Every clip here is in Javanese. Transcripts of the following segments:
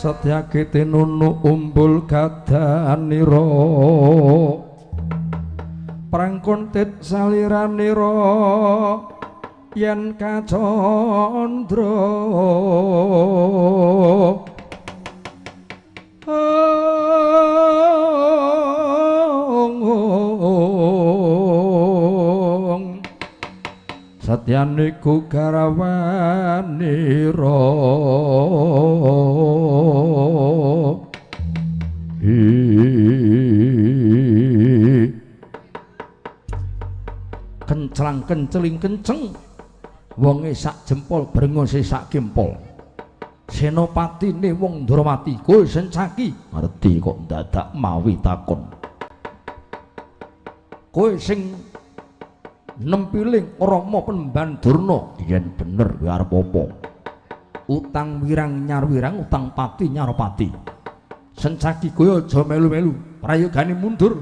Satyaki tinunu umbul gadanira prangkontit saliranira yen kacandra satyaniku garawanira. Kenclang kenceling kenceng wonge sak jempol brengose sak gempol. Senopatine wong Ndrawati kowe Sencaki ngerti kok dadak mawi takon. Kowe sing nempiling Rama Penemban Durna yen bener kowe arep apa? Utang wirang nyar wirang, utang pati nyar pati. Sencaki kowe aja melu-melu, prayogane mundur.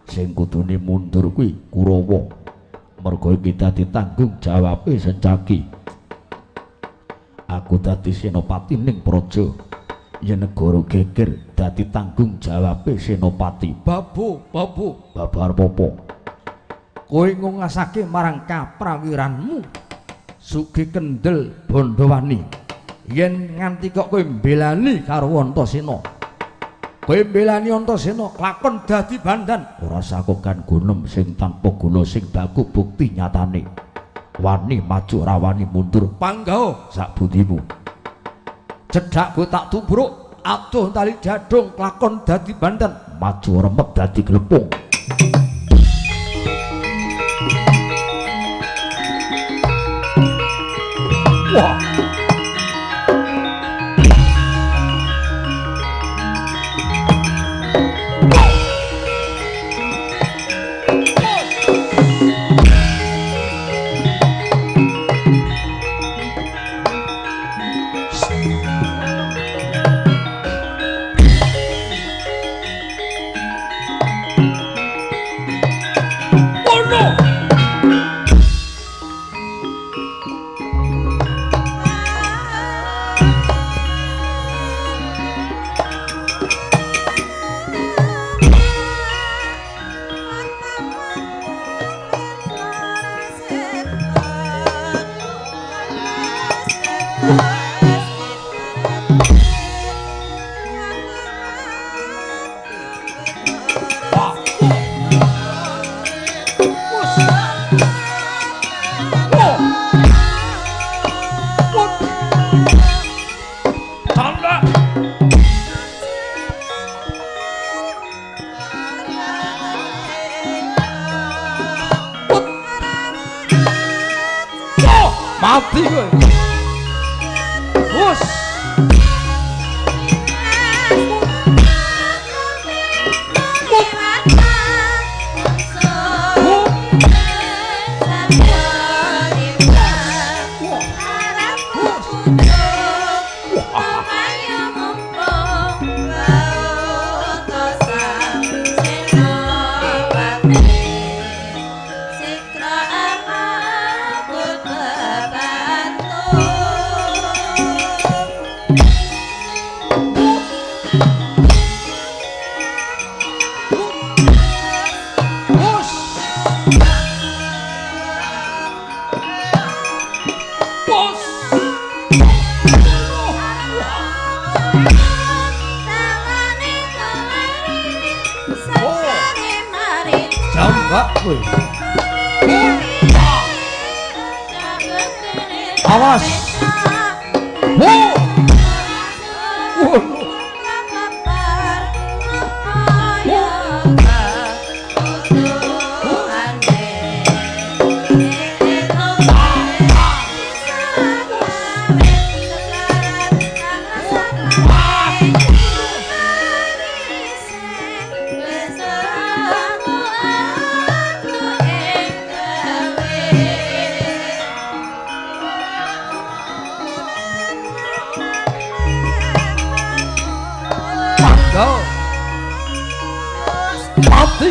Sing kudune mundur kuwi Kurawa. Mergo iki dadi tanggung jawabe Sencaki. Aku dadi senopati ning praja. Yen negara geger dadi tanggung jawabe senopati. Babu, babu, babar apa? Kowe ngungasake marang kaprawiranmu Sugi Kendel Bondowani. Yen nganti kok kowe mbelani karo Antasena. Kowe mbelani Antasena lakon dadi bandan. Ora sakokan gunem sing tanpa guna sing baku bukti nyatane. Wani maju ora wani mundur. Panggah sak budimu. Cedhak go tak tubruk, adoh tali jadung lakon dadi bandan, maju remet dadi glepung. Wah. Mati kowe. Wus. Jambak kowe. Awas. Wo. Mati.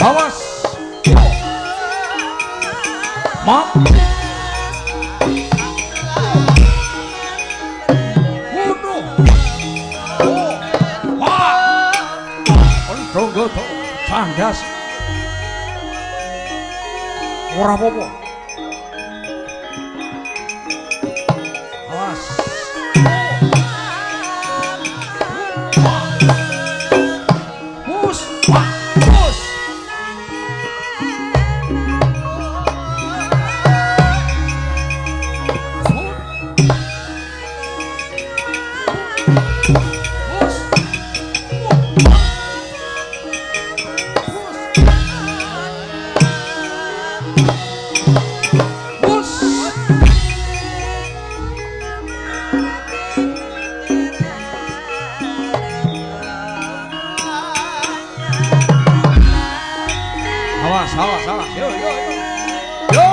Awas. Mati. Bunuh. Wah. Kendhonggo candas. Ora apa-apa. Awas. Bus. Bus. Awas, awas, awas. Yo, yo, yo. Yo.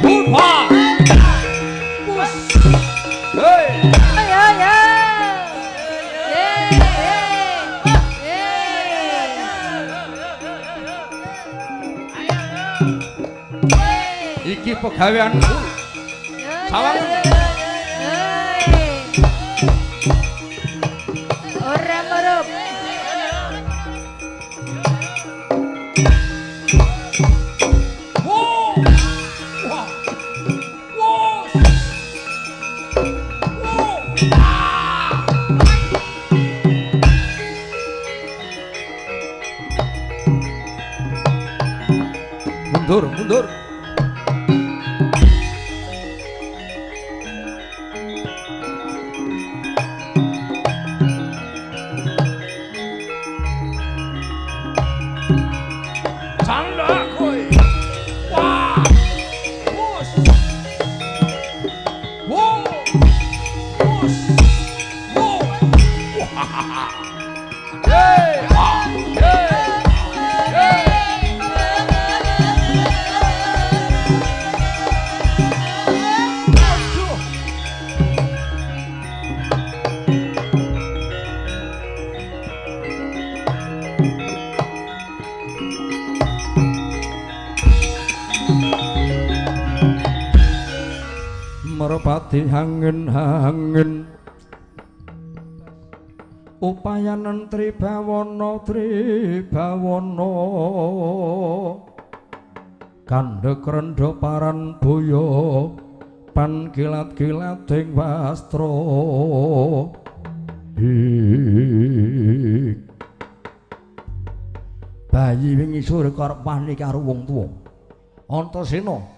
Bupa. Bus. Hey. Yo, yo. Hey, hey. Iki pegaweanku. Sawang. Ora murup. Mundur, mundur. Canda kowe. Wah. Bus. Wo. Bus. Wo. Wah. Hey. Hey. Hey. Merpati hangen-hangen upayanen tribawana tribawana kandhek rendha paran boya pan kilat-kilating wastra. Bayi wingi sore karep wani karo wong tuwa. Antasena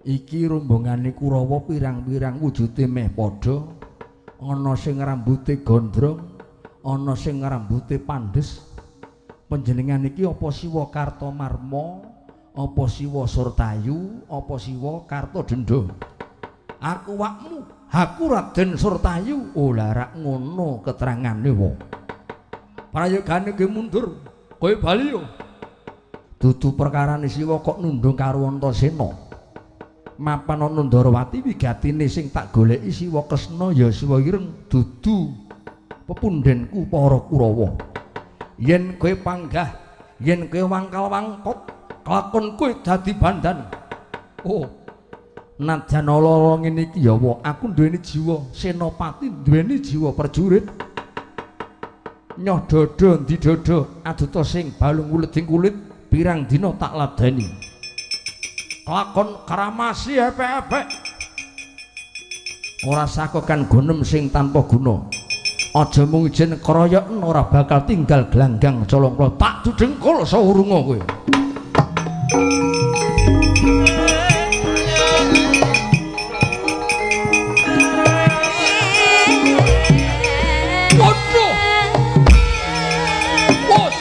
iki rombongane Kurawa pirang-pirang wujude meh padha, ana sing rambute gondrong, ana sing rambute pandhes. Panjenengan iki apa Siwa Kartomarma, Apa Siwa Surtayu, apa Siwa Kartadenda? Aku wakmu, aku Raden Surtayu. Oh lah rak ngono keterangane wa. Prayogane kowe mundur, kowe bali yo. Dudu perkarane Siwa kok nundung karo Antasena. Mapan ana Ndorowati wigatine sing tak goleki Siwa Kresna ya Siwa Ireng dudu pepundhenku para Kurawa. Yen kowe panggah, yen kowe wangkal-wangkot, kelakon kowe dadi bandan. Oh, najan ala ngene iki ya wa, aku duweni jiwa senopati, duweni jiwa prajurit. Nyoh dada ndi dada, aduta sing balung kulit kulit pirang dina tak ladeni. Kelakon kramasi epek-epek. Ora sakokan gonem sing tanpa guna. Aja mung ijen kroyoken ora bakal tinggal glanggang colongklo tak dudengkul saurunga kowe. Waduh. Wos.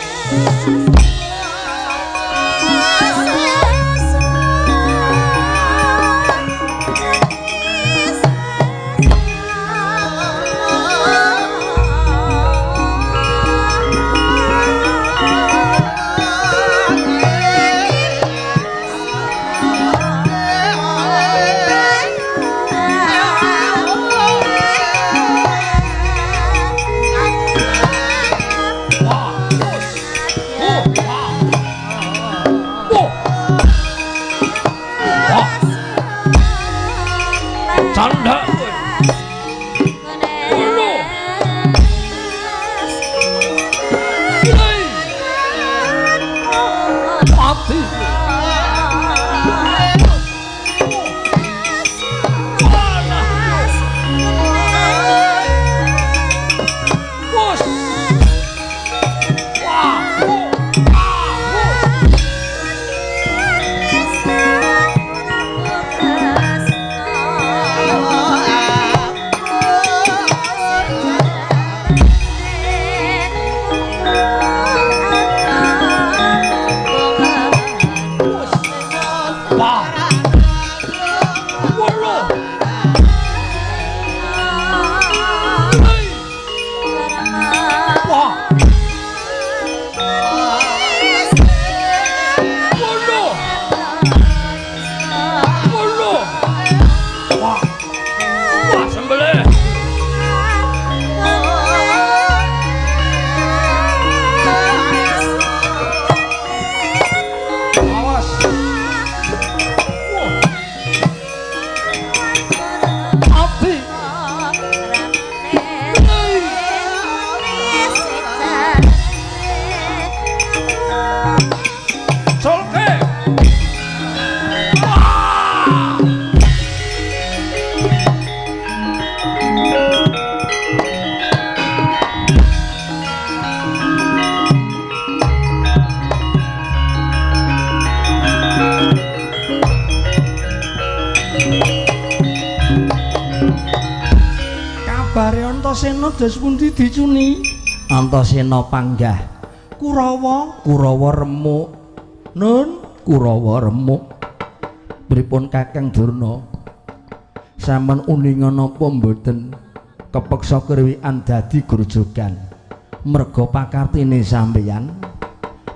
Antasena dos pundi dicuni? Antasena panggah. Kurawa, Kurawa remuk. Nun, Kurawa remuk. Pripun Kakang Durna? Sampeyan uninga napa mboten kepeksa kriwikan dadi grojogan? Merga pakartine sampeyan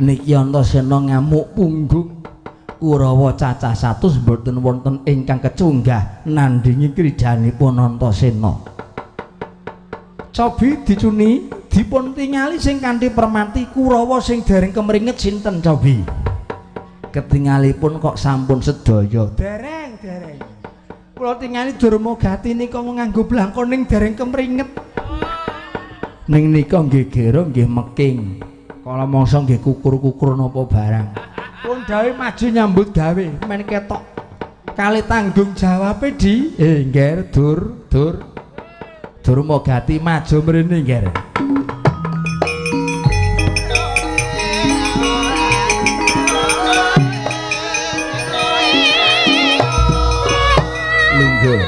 niki Antasena ngamuk punggung. Kurawa cacah 100 mboten wonten ingkang kecunggah nandhingi krijanipun Antasena. Cobi dicuni dipun tingali sing kanthi permati Kurawa sing dereng kemringet sinten cobi. Ketingalipun kok sampun sedaya. Dereng, dereng. Kula tingali Durma Gati nika nganggo blangkon ning dereng kemringet. Ning nika nggih gera nggih meking. Kala mangsa nggih kukur-kukur napa barang. Pun dawe maju nyambut gawe men ketok. Kali tanggung jawabe di ngger dur dur. Durma Gati maju mrene ngger. Lungguh.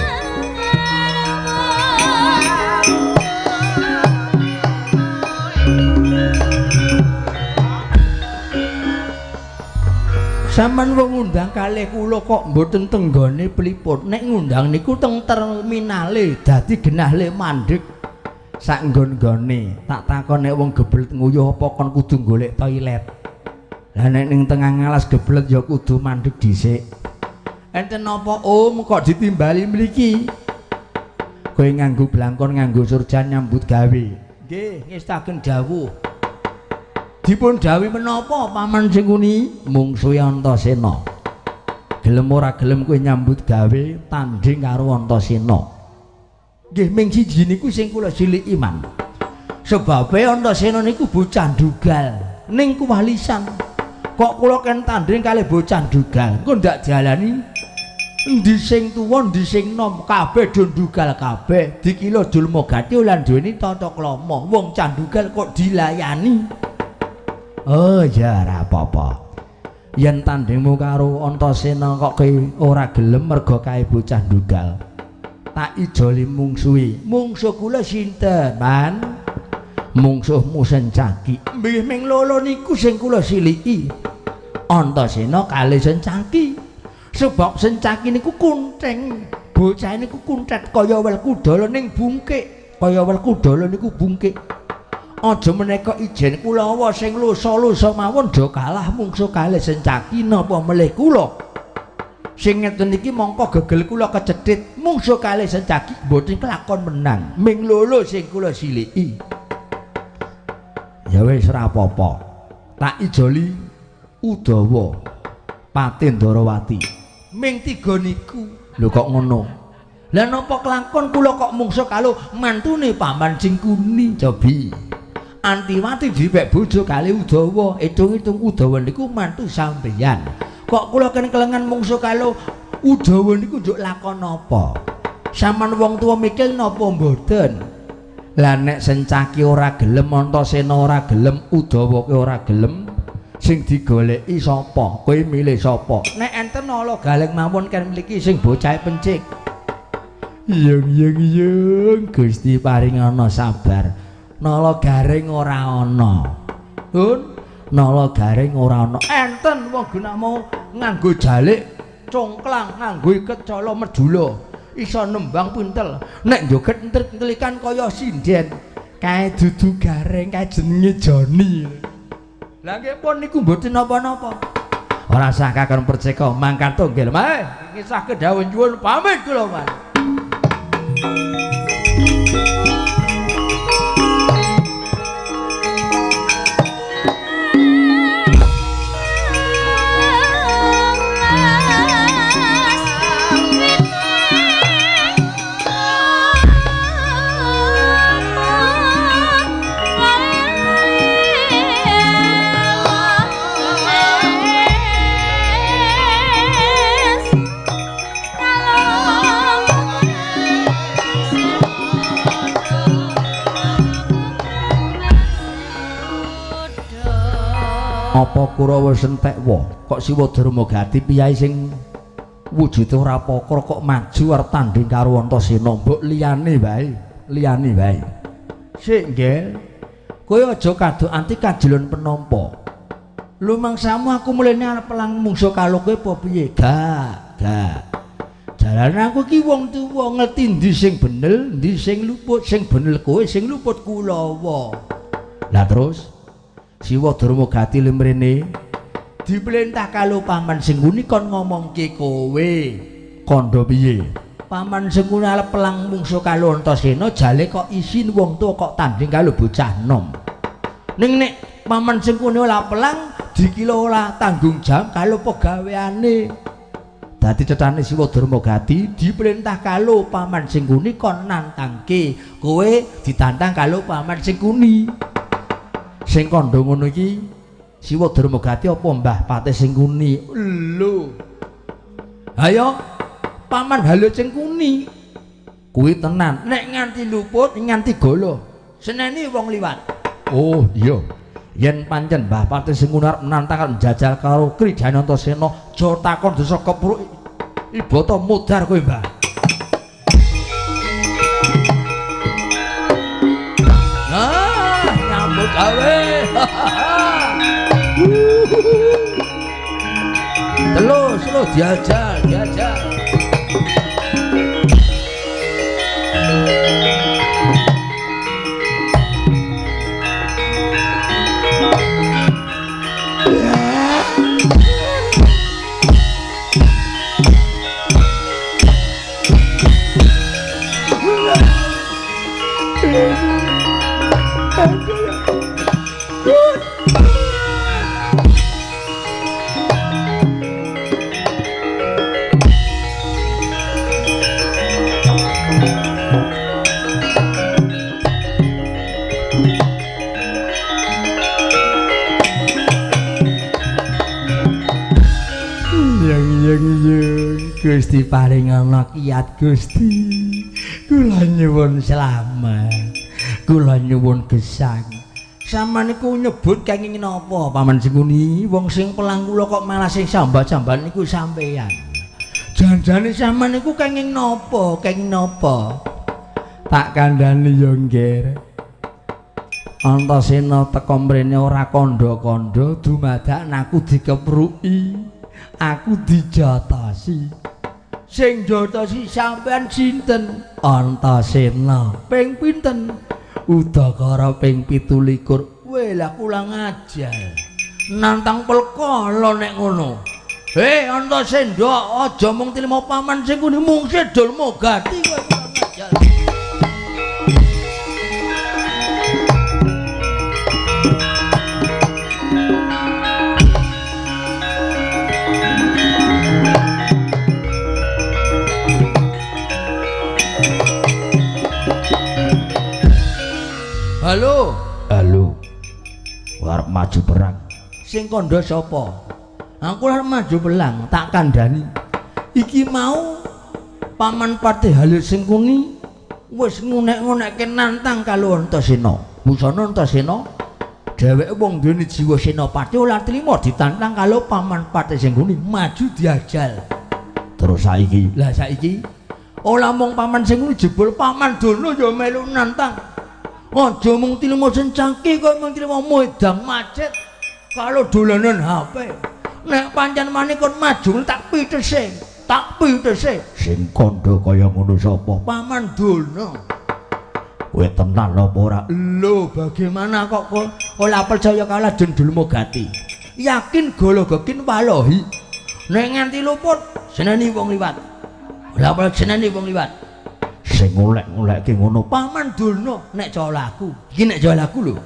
Sampeyan wong ngundang kalih kula kok mboten tenggone pripun? Nek ngundang niku teng terminale dadi genah le mandheg sak nggon-nggone. Tak takon nek wong gebelet nguyuh apa kon kudu golek toilet. Lah nek ning tengah ngalas gebelet ya kudu mandheg dhisik. Enten napa Om kok ditimbali mriki? Kowe nganggo blangkon nganggo surjan nyambut gawe. Nggih, ngestaken dawuh. Dipun dawuhi menapa Paman Sengkuni? Mungsuhe Antasena. Gelem ora gelem kowe nyambut gawe tandhing karo Antasena. Nggih ming siji niku sing kula siliki man. Sebabe Antasena niku bocah ndugal ning kuwalisan. Kok kula ken tandhing kalih bocah ndugal, engko ndak dialani endi sing tuwa endi sing nom, kabeh do ndugal kabeh. Dikira Dulmagati lan duweni tata krama. Wong cah ndugal kok dilayani. Oh ya ora apa-apa. Yen tandhingmu karo Antasena kok kowe ora gelem merga kae bocah ndugal. Tak ijoli mungsuhe. Mungsuh kula sinten, Man? Mungsuhmu Sencaki. Nggih ming loro niku sing kula siliki. Antasena kalih Sencaki. Sebab Sencaki niku kuntheng. Bocah niku kunthet kaya wel kudala ning bungkik. Kaya wel kudala niku bungkik. Aja meneka ijen kulawa sing lusa-lusa mawon do kalah mungsuh kalih Sencaki napa melih kula. Sing ngeten iki mongko gegel kula kecethit mungsuh kalih Sencaki mboten kelakon menang. Ming loro sing kula siliki. Ya wis ora apa-apa. Tak ijoli Udawa Patindarawati. Ming tiga niku. Lho kok ngono? Lah napa kelakon kula kok mungsuh karo mantune Paman Sengkuni? Cobi. Antiwati dipek bojo kali Udawa, hitung-hitung Udawa niku mantu sampeyan. Kok kula ken kelengan mungsuh karo Udawa niku njuk lakon napa? Sampeyan wong tuwa mikir napa mboten? Lah nek Sencaki ora gelem, Antasena ora gelem, Udawa ki ora gelem, sing digoleki sapa? Kowe milih sapa? Nek enten ala galeng mawon ken mliki sing bocahe pencik. Yung yung yung Gusti paringana sabar. Nala garing ora ana. Hun, nala garing ora ana. Enten wong genah mau nganggo jalik congklang, nganggo iket cala medula, iso nembang pintel. Nek joget entel-entelikan kaya sinden. Kae dudu garing, kae jenenge Joni. Lah nggih pun niku mboten napa-napa. Ora sah kakon perceka mangkat tunggil. Mae, ngisah kedhawuh nyuwun pamit kula, Mas. Apa Kurawa sentek wa kok Siwa Darmagati piyai sing wujude ora pokro kok maju arep tandhing karo Antasena? Mbok liyane wae, liyane wae. Sik nggih, kowe aja kaduk anti kajelon penampa. Lumangsamu aku mulene arep pelang mungsuh karo kowe apa piye? Gak, gak. Jalane aku iki wong tuwa ngerti ndi sing bener, ndi sing luput, sing bener kowe, sing luput kulawa. Lah terus Siwa Darmagati limrene diperintah karo Paman Sengkuni kon ngomongke kowe. Kandha piye? Paman Sengkuni arep pelang mungsuh karo Antasena jale kok isin wong tuwa kok tanding karo bocah nom. Ning nek Paman Sengkuni ora pelang dikira ora tanggung jawab karo pegaweane. Dadi cetane Siwa Darmagati diperintah karo Paman Sengkuni kon nantangke kowe, ditantang karo Paman Sengkuni. Sing kandha ngono iki Siwa Darmagati apa Mbah Patih Sengkuni? Lho. Ayo Paman Halu Sengkuni. Kuwi tenan. Nek nganti luput, nganti golo. Seneni wong liwat. Oh iya. Yen pancen Mbah Patih Sengkuni arep nantang arep njajal karo Krijane Antasena, aja takon desa kepruk ibata mudhar kowe, Mbah. Nah, nyambut gawe. Terus terus diajal, diajal. Gusti paring ana kiat Gusti. Kula nyuwun slamet. Kula nyuwun gesang. Sampeyan niku nyebut kenging napa Paman Sengkuni? Wong sing pelang kula kok malah sing sambat-sambat niku sampeyan. Janjane sampeyan niku kenging napa? Kenging napa? Tak kandhani ya, Nggir. Antasena teka mrene ora kandha-kandha dumadak aku dikepruki. Aku dijatasi. Sing jatasi sampean sinten? Antasena. Ping pinten? Udakara ping 27. Weh lah kula ngajar. Nantang pelkala nek ngono. Hei Antasena, aja mung trimo paman sing kuwi mung sedulmu gati kowe kula ngajar. Halo, halo. Arep maju perang. Sing kandha sapa? Aku arep maju perang, tak kandhani. Iki mau Paman Patih Halir Sengkuni wis ngunek-ngunekke nantang karo Antasena. Busana Antasena dheweke wong duweni jiwa senopati ora trima ditantang karo Paman Patih Sengkuni maju diajal. Terus saiki, lah saiki ora mung Paman Sengkuni jebul Paman Dono ya melu nantang. Aja mung tilimo sencaki kowe mung tilimo modang macet kalau dolanan HP. Nek pancen wani kon maju tak pitese, tak pitese. Sing kandha kaya ngono sapa? Paman Dono. Kowe tenan apa ora? Lho, bagaimana kok ora percaya kalah den Dulma Gati? Yakin gologokin walohi. Nek nganti luput seneni wong liwat. Ora seneni wong liwat. Sing ngolek-ngolekke ngono Paman Dono nek cara aku. Iki nek cara aku lho.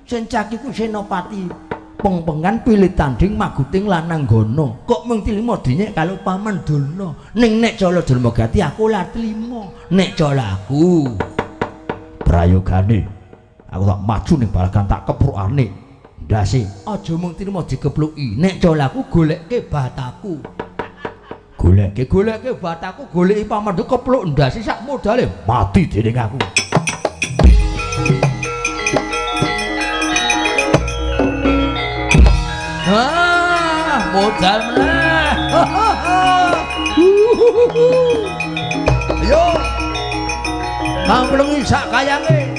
Sing cak iku senopati pengpengan pilih tanding maguting lanang gono. Kok mung tilimo dinyek kalau Paman Dono. Ning nek cara Dulma Gati aku ora trimo. Nek cara aku prayogane aku tak maju ning balagan tak keprukane ndase. Aja mung trimo dikepluki. Nek cara aku golekke bataku. Goleke goleke bataku goleki Paman Dono kepluk ndase sak modale mati dening aku. Ah, modal meneh. Ayo. Kamplengi sak kayange.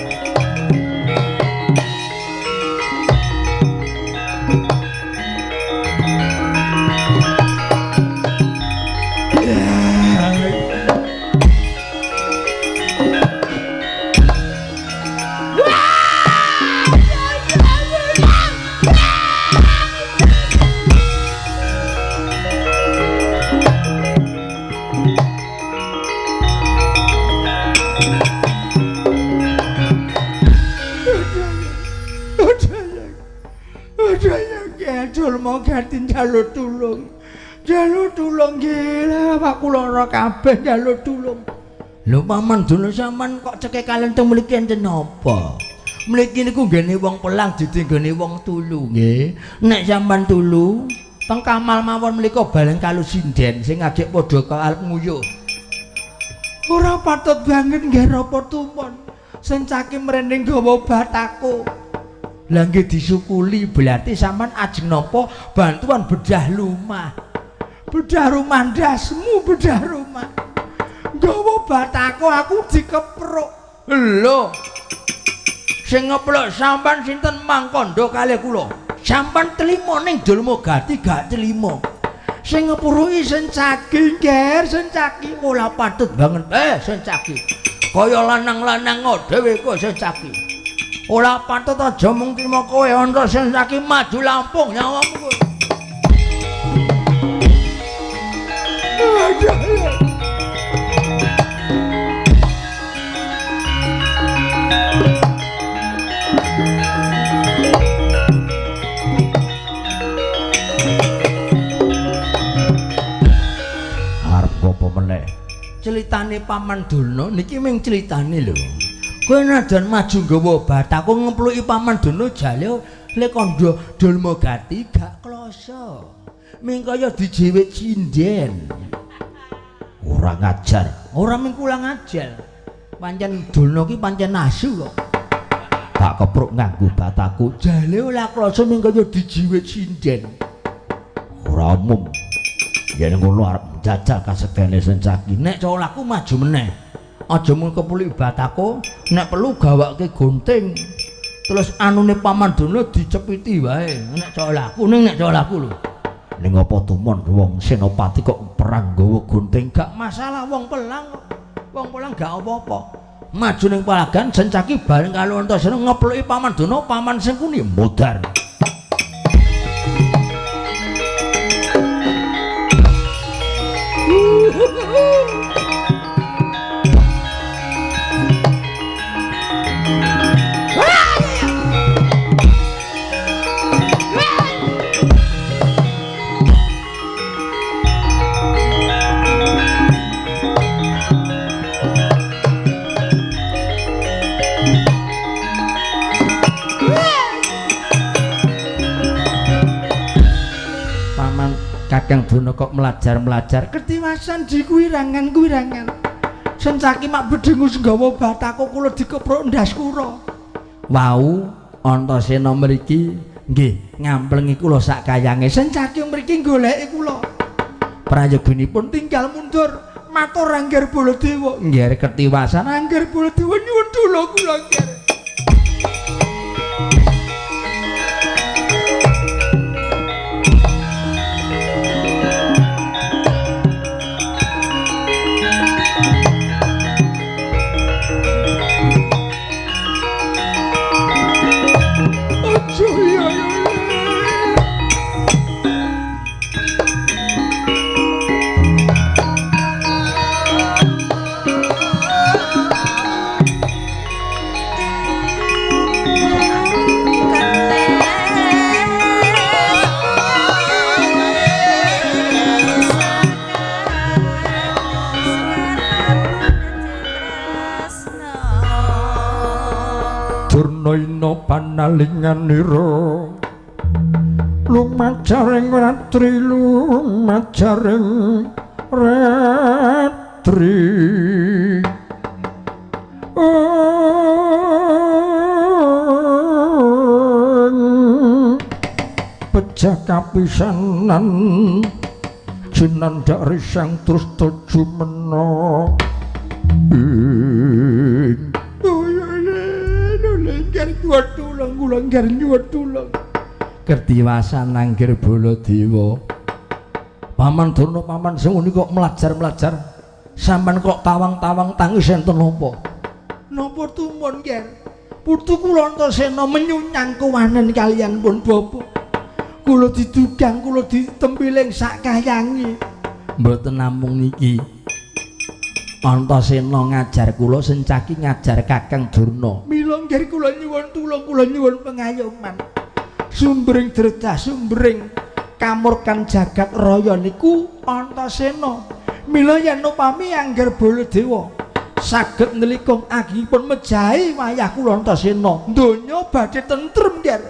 Dulma Gati njaluk tulung. Njaluk tulung nggih, awak kula ora kabeh njaluk tulung. Lho Paman Dono sampean kok cekek kalen teng mriki enten napa? Mriki niku nggene wong pelang dudu nggene wong tulu nggih. Nek sampean tulu teng kamal mawon mlika bareng karo sinden sing agek padha arep nguyuh. Ora patut banget nggih rapa tumon. Sing cake mrene nggawa bataku. Lah nggih disukuli berarti sampean ajeng napa bantuan bedah rumah. Bedah rumah ndasmu, bedah rumah. Nggawa bataku aku dikepruk. Lho. Sing ngepluk sampean sinten mangkandha kalih kula. Sampean trimo ning Dulma Gati gak trimo. Sing ngepruki Sencaki, Nger, Sencaki ora patut banget. Sencaki. Kaya lanang-lanang dhewe kok Sencaki. Ora patut aja mung trimo kowe ana Sencaki maju Lampung nyawamu kowe. Meneh. Ceritane Paman Durna niki mung critane lho. Kowe najan maju nggawa batako ngepluki Paman Durna jale le kandha Dulmagati gak klasa. Ming kaya dijiwit sinden. Ora ngajar, ora ming kurang ajar. Pancen Durna ki pancen asu kok. Tak kepruk nganggo bataku jale ora klasa ming kaya dijiwit sinden. Ora umum. Yen ngono arep njajal kasektene Sencaki. Nek colaku maju meneh. Aja mung kepulik batako, nek perlu gawake gunting. Terus anune Paman Durna dicepiti wae. Nek colaku ning nek colaku lho. Ning apa tumon wong Senopati kok perang nggawa gunting? Gak masalah wong pelang kok. Wong pelang gak apa-apa. Maju ning palagan Sencaki bareng karo Antasena ngepluki Paman Durna, Paman Sengkuni modar. Kakang Durna kok melajar-melajar ketiwasan di kuwirangan-kuwirangan. Sencaki mak bedhengus nggawa batako kula dikepruk ndas kura. Wau Antasena mriki nggih ngamplengi kula sak kayange. Sencaki mriki goleki kula. Prayoginipun tinggal mundur matur Angger Baladewa. Nggih ketiwasan Angger Baladewa nyuwun tulung kula nggih. Durna panalinganira lumajaring ratri lumajaring ratri pecah kapisanan jinandhak risang terus tuju mena tulung kula ngger nyuwun tulung. Kertiwasan Angger Baladewa. Paman Durna Paman Sengkuni kok melajar-melajar. Sampeyan kok tawang-tawang tangis enten napa? Napa tumon, Nger? Putu kula Antasena menyunyang kewanen kaliyan pun bapa. Kula didugang, kula ditempiling sak kayange. Mboten namung niki. Antasena ngajar kula, Sencaki ngajar Kakang Durna. Mila nggih kula nyuwun tulung, kula nyuwun pengayoman. Sumbering dredah, sumbering kamurkan jagat raya niku Antasena. Mila yen upami Angger Baladewa saged nelikung agipun mejahi wayah kula Antasena, donya badhe tentrem, Nger.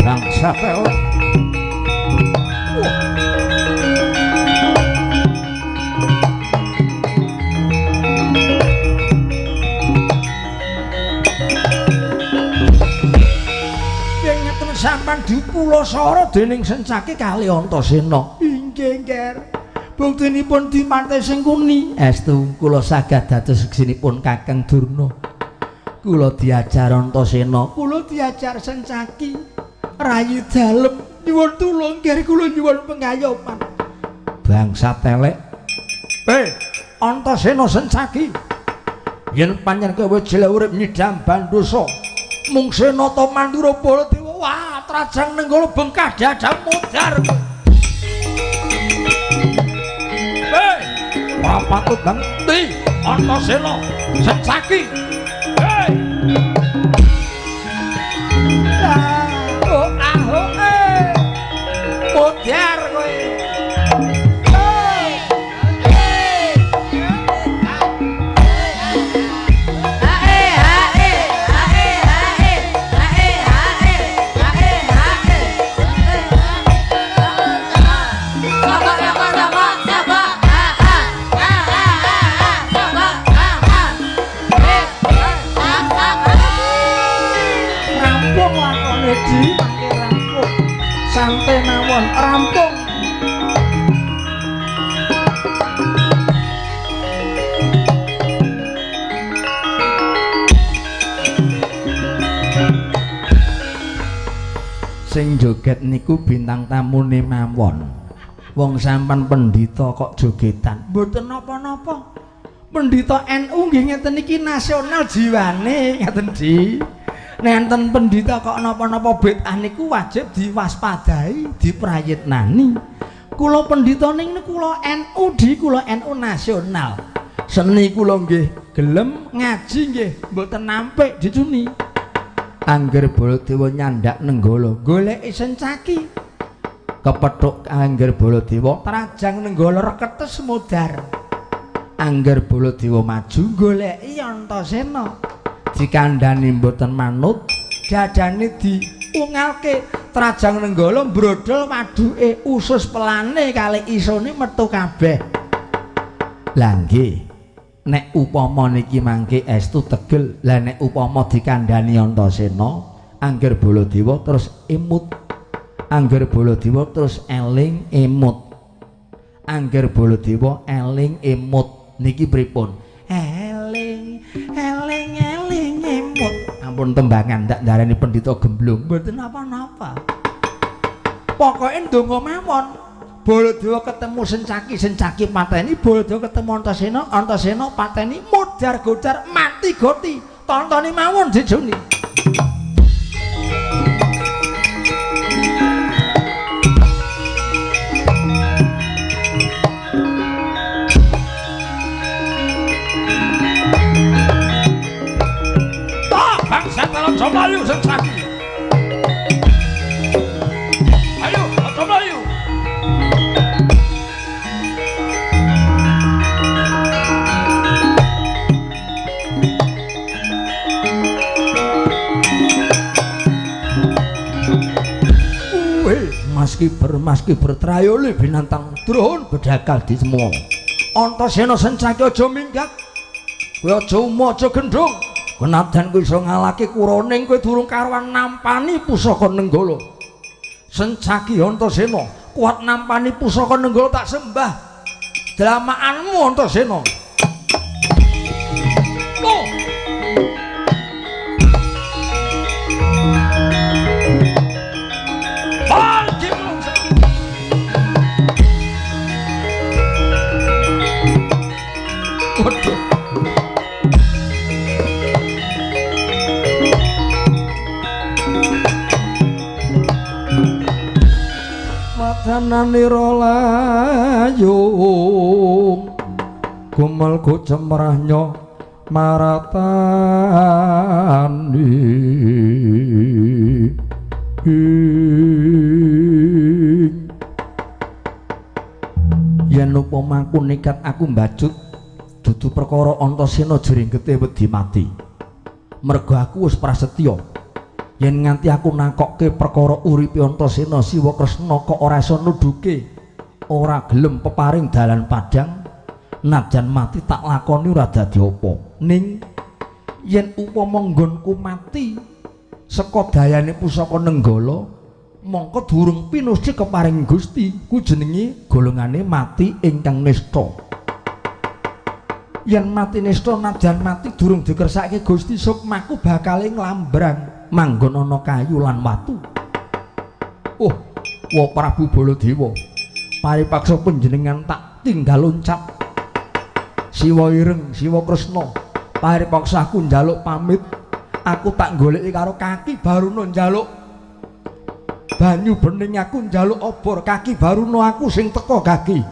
Bangsa pelek. Sampan dipulasara dening Sencaki kali Antasena. Inggih, Nger. Buktinipun dimate Sengkuni. Estu kula saged dados seksinipun Kakang Durna. Kula diajar Antasena, kula diajar Sencaki. Rayi dalem Nyuwun tulung nggih kula nyuwun pengayoman. Bangsa telek. Antasena Sencaki. Yen pancen kowe jelek urip nyidam bandosa, mung Senata Mandura Baladewa, wah Trajang Nenggala bengkah dada modar. Ora patut henti Antasena Sencaki. Hei. Oh ah oh eh. Modar kowe. Santai mawon rampung. Sing joget niku bintang tamune mawon. Wong sampean pendhita kok jogetan. Mboten napa-napa. Pendhita NU nggih ngeten iki nasional jiwane ngeten di. Nenten pendhita kok napa-napa bid'ah niku wajib diwaspadai, diprayitnani. Kula pendhita ning kula NU di kula NU nasional. Seni kula nggih gelem ngaji nggih mboten nampik dicuni. Angger Baladewa nyandak Nenggala goleki Sencaki. Kepethuk Angger Baladewa Trajang Nenggala reketes modar. Angger Baladewa maju goleki Antasena. Dikandani mboten manut, dadane diungalke. Trajang Nenggala mbrodol waduke, usus pelane kali isone metu kabeh. Lah nggih, nek upama niki mangke estu tegel, lah nek upama dikandani Antasena, Angger Baladewa terus emut. Angger Baladewa terus eling emut. Angger Baladewa eling emut niki pripun? Eling eling eling emut. Ampun tembangan ndak ndarani pendhita gemblung. Mboten napa-napa. Pokoke ndonga mawon. Baladewa ketemu Sencaki, Sencaki pateni, Baladewa ketemu Antasena, Antasena pateni, modar godar mati goti. Tontoni mawon jejuni. Aja mlayu Sencaki. Ayo, aja mlayu. Mas Kiber trayole binantang druhun bedakal di semua. Antasena Sencaki aja minggat. Kowe aja umo, aja gendhong. Kenadan kowe iso ngalahke Kuroning, kowe durung karuan nampani pusaka Nenggala. Sencaki Antasena kuat nampani pusaka Nenggala tak sembah dramaanmu Antasena. Oh. Waduh. Wadananira layung gumel gocemrahnya maratani yen upama aku nekat aku mbacut dudu perkara Antasena jeringgete wedi mati. Mergo aku wis prasetya. Yen nganti aku nakokke perkara uripe Antasena Siwa Kresna kok ora iso nuduhke, ora gelem peparing dalan padhang, najan mati tak lakoni ora dadi apa. Ning yen upama nggonku mati saka dayane pusaka Nenggala, mongko durung pinusthi keparing Gusti, ku jenenge golongane mati ingkang nista. Yen mati nista najan mati durung dikersake Gusti, sukmaku bakale nglambrang manggon ana kayu lan watu. Oh, Wa Prabu Baladewa, paripaksa panjenengan tak tinggal loncat. Siwa ireng, siwa Kresna, paripaksa aku njaluk pamit. Aku tak goleki karo kaki Baruna njaluk banyu bening, aku njaluk obor kaki Baruna, aku sing teka kaki.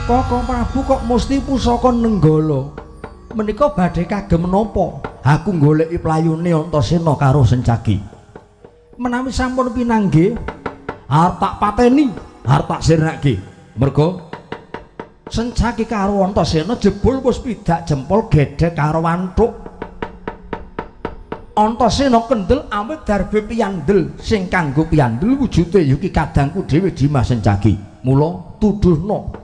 Koko Prabu kok mesti pusaka Nenggala. Menika badhe kagem menapa? Aku goleki playune Antasena karo Sencaki. Menawi sampun pinanggih, arep tak pateni, arep tak sirnake. Merga Sencaki karo Antasena jebul wis pidak jempol gedhek karo wanthuk. Antasena kendel awit darbe piyandel, sing kanggo piyandel wujude ya ki kadangku dhewe Dimas Sencaki. Mula tuduhno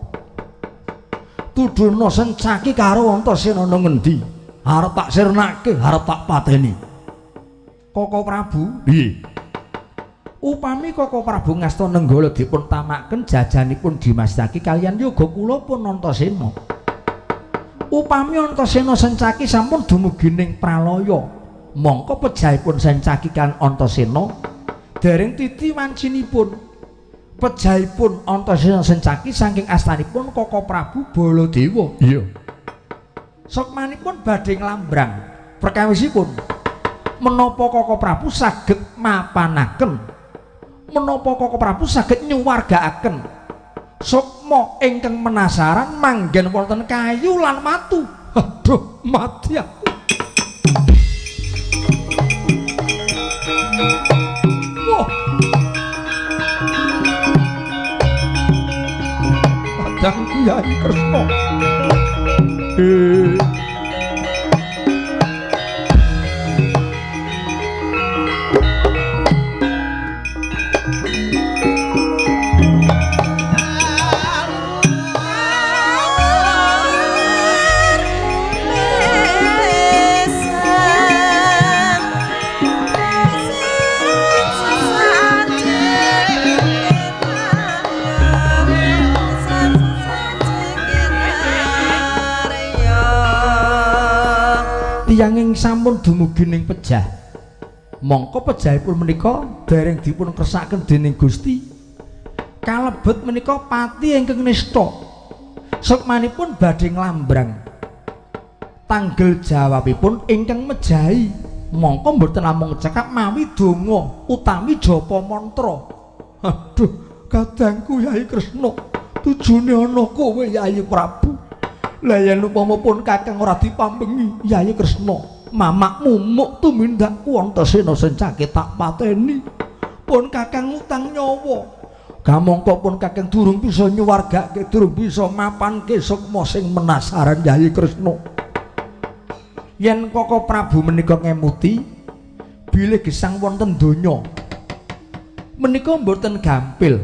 tuduhno Sencaki karo Antasena nang ngendi? Arep tak sirnake, arep tak pateni. Koko Prabu, piye? Upami Koko Prabu ngasta Nenggala dipun tamaken jajanipun Dimas Sencaki kaliyan yoga kula pun Antasena. Upami Antasena Sencaki sampun dumugi ning pralaya, mongko pejahipun Sencaki kan Antasena dereng titi wancinipun. Pejahipun Antasena Sencaki saking astanipun Koko Prabu Baladewa. Iya. Sukmanipun badhe nglambrang perkawisipun menapa Koko Prabu saged mapanaken, menapa Koko Prabu saged nyuwargaaken sukma ingkang menasaran manggen wonten kayu lan watu. Aduh, mati aku. Wah. Kadangku Yai Kresna. Tiyanging sampun dumugi ning pejah. Mongko pejahipun menika dereng dipun kersakaken dening Gusti. Kalebet menika pati ingkang nista. Sukmanipun badhe nglambrang. Tanggel jawabipun ingkang mejahi. Mongko mboten namung cekap mawi donga utawi japa mantra. Aduh, kadangku Yai Kresna, tujune ana kowe Yai Prabu. Lah yen upama pun kakang ora dipambengi Yai Kresna, mamak mumuk tumindakku Antasena Sencaki tak pateni. Pun kakang utang nyawa. Kamangka pun kakang durung bisa nyuwargake, durung bisa mapanke sukma sing menasaran Yai Kresna. Yen Koko Prabu menika ngemuti bilih gesang wonten donya menika mboten gampil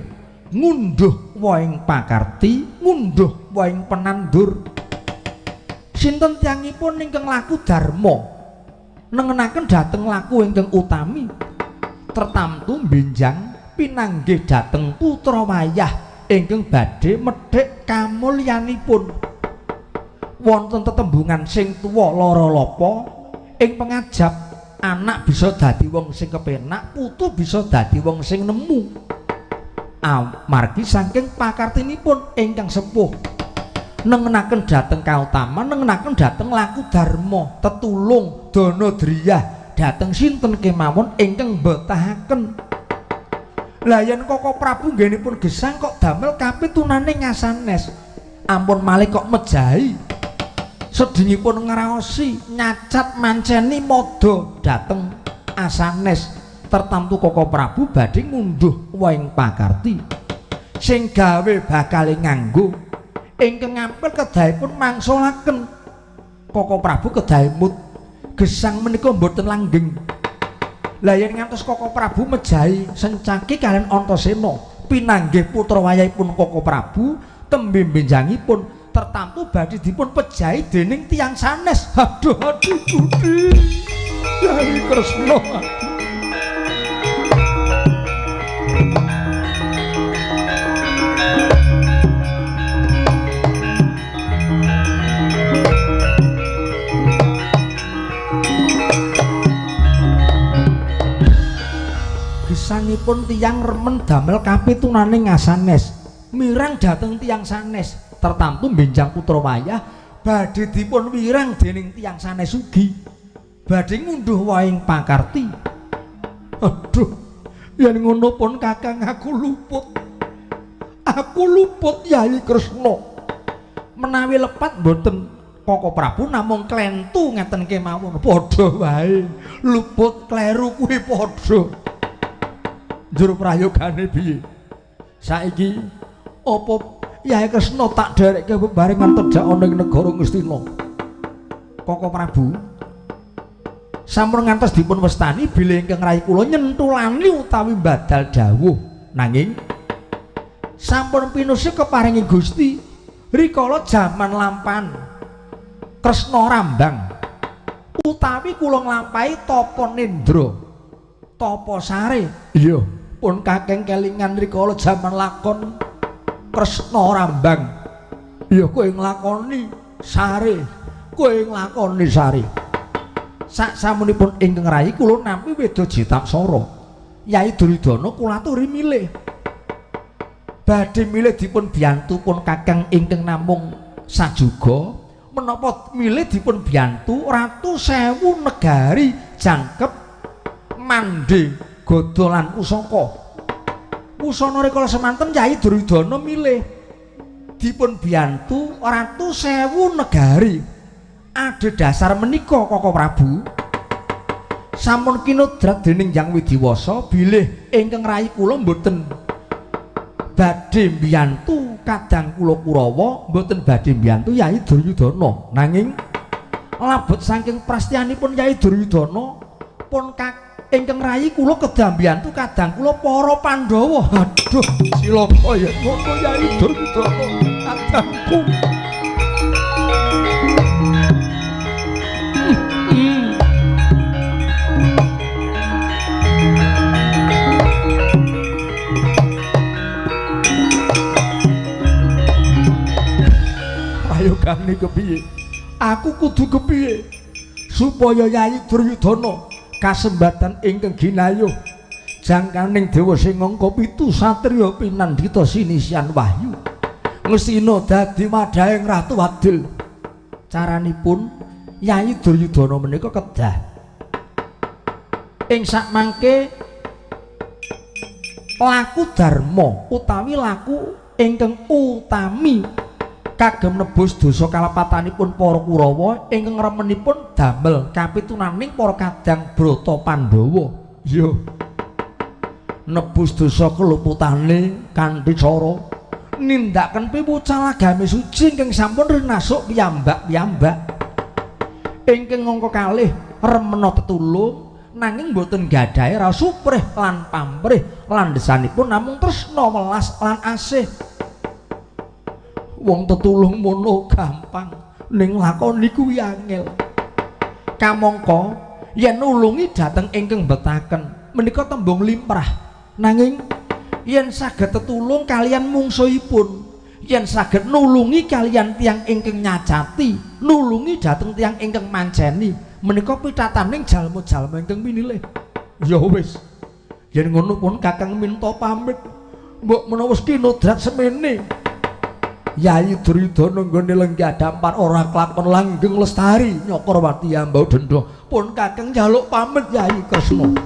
ngunduh wohing pakarti, ngunduh wohing penandur. Sinten tiyangipun ingkang laku dharma nengenaken dhateng laku ingkang utami, tertamtu benjang pinanggih dhateng putra wayah ingkang badhe medhek kamulyanipun. Wonten tetembungan sing tuwa lara lapa ing pengajap anak bisa dadi wong sing kepenak, putu bisa dadi wong sing nemu. Amargi saking pakartinipun ingkang sepuh nengenaken dhateng kautaman, nengenaken dhateng laku dharma, tetulung dana driyah dhateng sinten kemawon ingkang mbetahaken. Lah yen Koko Prabu nggenipun gesang kok damel kapitunane ngasanes, ampun malih kok mejahi. Sedhingipun ngraosi nyacat manceni madha dhateng asanes tertamtu Koko Prabu badhe ngunduh wohing pakarti. Sing gawe bakale nganggo ingkang ngampil kedahipun mangsulaken. Koko Prabu kedah emut gesang menika mboten langgeng. Lah yen ngantos Koko Prabu mejahi sencaki kalian Antasena pinanggih putra wayahipun Koko Prabu tembe benjangipun tertamtu badhe dipun pejahi dening tiyang sanes. Aduh aduh budi Yai Kresna. Gesangipun tiyang remen damel kapitunane ngasanes mirang dhateng tiyang sanes tertamtu benjang putra wayah badhe dipun wirang dening tiyang sanes ugi badhe ngunduh wohing pakarti. Aduh yen ngono pun kakang aku luput, aku luput Yai Kresna. Menawi lepat mboten Koko Prabu namung klentu ngeten kemawon padha wae luput kleru kuwi padha. Njur prayogane piye saiki? Apa Yai Kresna tak dherekke bebarengan tedhak ana ing negara Ngastina? Koko Prabu sampun ngantos dipun wastani bilih ingkang rai kula nyentulani utawi badal dawuh, nanging sampun pinusih keparingi Gusti rikala jaman lampan Kresna Rambang utawi kula nglampahi tapa nendra tapa sare. Iya pun kakeng kelingan rikala jaman lakon Kresna Rambang. Iya kowe nglakoni sare, kowe nglakoni sare. Sak samunipun ingkang rai kula nampi weda Jitaksara. Yai Duryudana kula aturi milih. Badhe milih dipun biyantu pun kakang ingkang namung sajuga, menapa milih dipun biyantu ratu sewu negari jangkep mandhe gada lan pusaka. Pusana rikala semanten Yai Duryudana milih dipun biyantu ratu sewu negari. Adhedhasar menika Koko Prabu sampun kinodrat dening Hyang Widiwasa bilih ingkang rai kula mboten badhe mbiyantu kadang kula Kurawa, mboten badhe mbiyantu Yai Duryudana. Nanging labet saking prastyanipun Yai Duryudana pun ingkang rai kula kedah mbiyantu kadang kula para Pandhawa. Aduh cilaka yen ngono Yai Duryudana kadangku. Prayogane kepiye? Aku kudu kepiye supaya Yai Duryudana kasembatan ingkang ginayuh jangkaning dewa sing angka 7 satriya pinandhita sinisian wahyu Ngastina dadi wadhahing Ratu Adil. Caranipun Yai Duryudana menika kedah ing sakmangke laku dharma utawi laku ingkang utami kagem nebus dosa kalepatanipun para Kurawa ingkang remenipun damel kapitunaning para kadang Brata Pandhawa. Iya. Nebus dosa keluputane kanthi cara nindakaken piwucal agami suci ingkang sampun rinasuk piyambak-piyambak. Ingkang angka kalih remena tetulung nanging boten gadhahi raos suprih lan pamrih landhesanipun namung tresna welas lan asih. Wong tetulung mono gampang ning lakoni kuwi angel. Kamangka yen nulungi dhateng ingkang betaken menika tembung limrah, nanging yen saged tetulung kaliyan mungsuhipun, yen saged nulungi kaliyan tiyang ingkang nyacati, nulungi dhateng tiyang ingkang manceni, menika pitataning jalma-jalma ingkang pinilih. Ya wis, yen ngono pun kakang minta pamit, mbok menawa wis kinodrat semene. Yai Duryudana nggone lenggah dampar ora klakon langgeng lestari Nyakarwati ambau dendha. Pun kakang njaluk pamit Yai Kresna.